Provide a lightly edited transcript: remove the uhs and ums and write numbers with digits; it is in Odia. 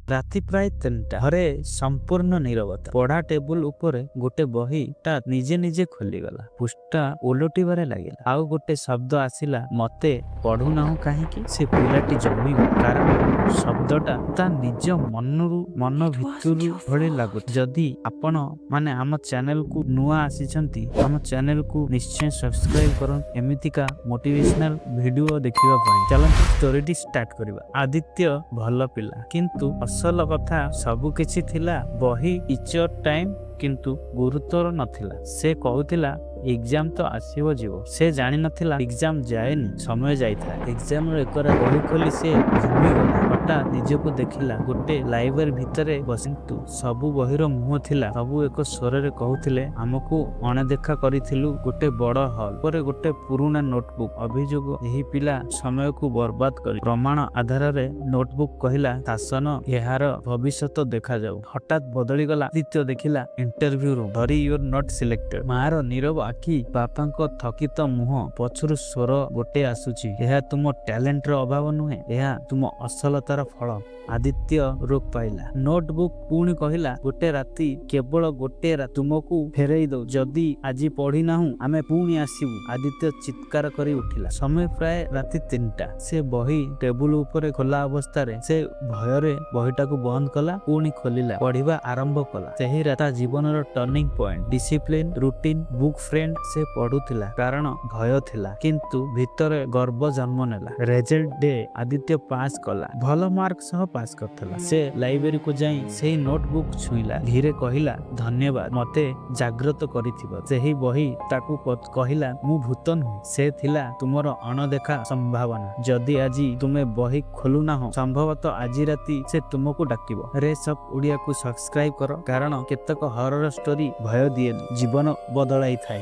ରାତି ପ୍ରାୟ 3ଟା। ଘରେ ସମ୍ପୂର୍ଣ୍ଣ ନୀରବତା। ପଢା ଟେବୁଲ ଉପରେ ଗୋଟେ ବହି ଟା ନିଜେ ନିଜେ ଖୋଲିଗଲା। ପୃଷ୍ଠା ଓଲଟିବାରେ ଲାଗିଲା। ଆଉ ଗୋଟେ ଶବ୍ଦ ଆସିଲା, "ମତେ ପଢୁନାହୁଁ କାହିଁକି?" ସେ ପିଲାଟି ଜମିଗଲା, କାରଣ ଶବ୍ଦଟା ତା ନିଜ ମନରୁ, ମନ It wasn't ଭିତରୁ your ଭଳି fault. ଲାଗୁଛି। ଯଦି ଆପଣ ମାନେ ଆମ ଚ୍ୟାନେଲକୁ ନୂଆ ଆସିଛନ୍ତି, ଆମ ଚ୍ୟାନେଲକୁ ନିଶ୍ଚୟ ସବସ୍କ୍ରାଇବ କରନ୍ତୁ ଏମିତିକା ମୋଟିଭେସନାଲ ଭିଡିଓ ଦେଖିବା ପାଇଁ। ଚାଲନ୍ତୁ, ଷ୍ଟୋରିଟି ଷ୍ଟାର୍ଟ କରିବା। ଆଦିତ୍ୟ ଭଲ ପିଲା, କିନ୍ତୁ ଅସଲ କଥା ସବୁ କିଛି ଥିଲା, ବହି, ଟିଚର, ଟାଇମ, କିନ୍ତୁ ଗୁରୁତ୍ୱର ନଥିଲା। ସେ କହୁଥିଲା, "ଏକ୍ଜାମ ତ ଆସିବ, ଯିବ।" ସେ ଜାଣିନଥିଲା, ଏକ୍ଜାମ ଯାଏନି, ସମୟ ଯାଇଥାଏ। ଏକ୍ଜାମର ଏକ ବହି ଖୋଲି ସେ ଝୁମିଗଲା। ହଠାତ୍ ନିଜକୁ ଦେଖିଲା ଗୋଟେ ଲାଇବ୍ରେରୀ ଭିତରେ ବସି। କିନ୍ତୁ ସବୁ ବହିର ମୁହଁ ଥିଲା, ସବୁ ଏକ ସ୍ୱରରେ କହୁଥିଲେ, "ଆମକୁ ଅଣଦେଖା କରିଥିଲୁ।" ଗୋଟେ ବଡ ହଲ୍ ଉପରେ ଗୋଟେ ପୁରୁଣା ନୋଟବୁକ୍। ଅଭିଯୋଗ, ଏହି ପିଲା ସମୟକୁ ବର୍ବାଦ କରି। ପ୍ରମାଣ ଆଧାରରେ ନୋଟବୁକ୍ କହିଲା, "ଶାସନ ଏହାର ଭବିଷ୍ୟତ ଦେଖାଯାଉ।" ହଠାତ୍ ବଦଳିଗଲା। ଆଦିତ୍ୟ ଦେଖିଲା interview room. "Sorry, you're not selected." ମାର ନୀରବ ଆଖି, ବାପାଙ୍କ ଥକିତ ମୁହଁ, ପଛରୁ ସ୍ୱର ଗୋଟେ ଆସୁଛି, "ଏହା ତୁମ ଟ୍ୟାଲେଣ୍ଟର ଅଭାବ ନୁହେଁ, ଏହା ତୁମ ଅସଲତାର ଫଳ।" ଆଦିତ୍ୟ ରୋକ ପାଇଲା। ନୋଟବୁକ୍ ପୁଣି କହିଲା, "ଗୋଟେ ରାତି, କେବଳ ଗୋଟେ ରାତି, ତୁମକୁ ଫେରେଇ ଦଉ। ଯଦି ଆଜି ପଢିନାହୁଁ, ଆମେ ପୁଣି ଆସିବୁ।" ଆଦିତ୍ୟ ଚିତ୍କାର କରି ଉଠିଲା। ସମୟ ପ୍ରାୟ ରାତି 3ଟା। ସେ ବହି ଟେବୁଲ ଉପରେ ଖୋଲା ଅବସ୍ଥାରେ। ସେ ଭୟରେ ବହିଟାକୁ ବନ୍ଦ କଲା, ପୁଣି ଖୋଲିଲା, ପଢିବା ଆରମ୍ଭ କଲା। ସେହି ରାତି ତା ଜୀବନର turning point. Discipline, routine, book friend. ସେ ପଢୁଥିଲା କାରଣ ଭୟ ଥିଲା, କିନ୍ତୁ ଭିତରେ ଗର୍ବ ଜନ୍ମ ନେଲା। ରେଜଲ୍ଟ ଡେ, ଆଦିତ୍ୟ ପାସ୍ କଲା। ଭଲ ମାର୍କ ସହ ପାସ୍ କରିଥିଲା। ସେ ଲାଇବ୍ରେରୀକୁ ଯାଇ ସେଇ ନୋଟବୁକ୍ ଛୁଇଁଲା। ଧୀରେ କହିଲା, "ଧନ୍ୟବାଦ ମତେ ଜାଗ୍ରତ କରିଥିବା।" ସେହି ବହି ତାକୁ କହିଲା, "ମୁଁ ଭୂତ ନୁହେଁ। ସେ ଥିଲା ତୁମର ଅଣଦେଖା ସମ୍ଭାବନା। ଯଦି ଆଜି ତୁମେ ବହି ଖୋଲୁନାହଁ, ସମ୍ଭବତଃ ଆଜି ରାତି ସେ ତୁମକୁ ଡାକିବ।" ରେସ୍ ଅଫ୍ ଓଡ଼ିଆକୁ ସବସ୍କ୍ରାଇବ କର, କାରଣ କେତେକ ହରର ଷ୍ଟୋରି ଭୟ ଦିଏନି, ଜୀବନ ବଦଳାଇଥାଏ।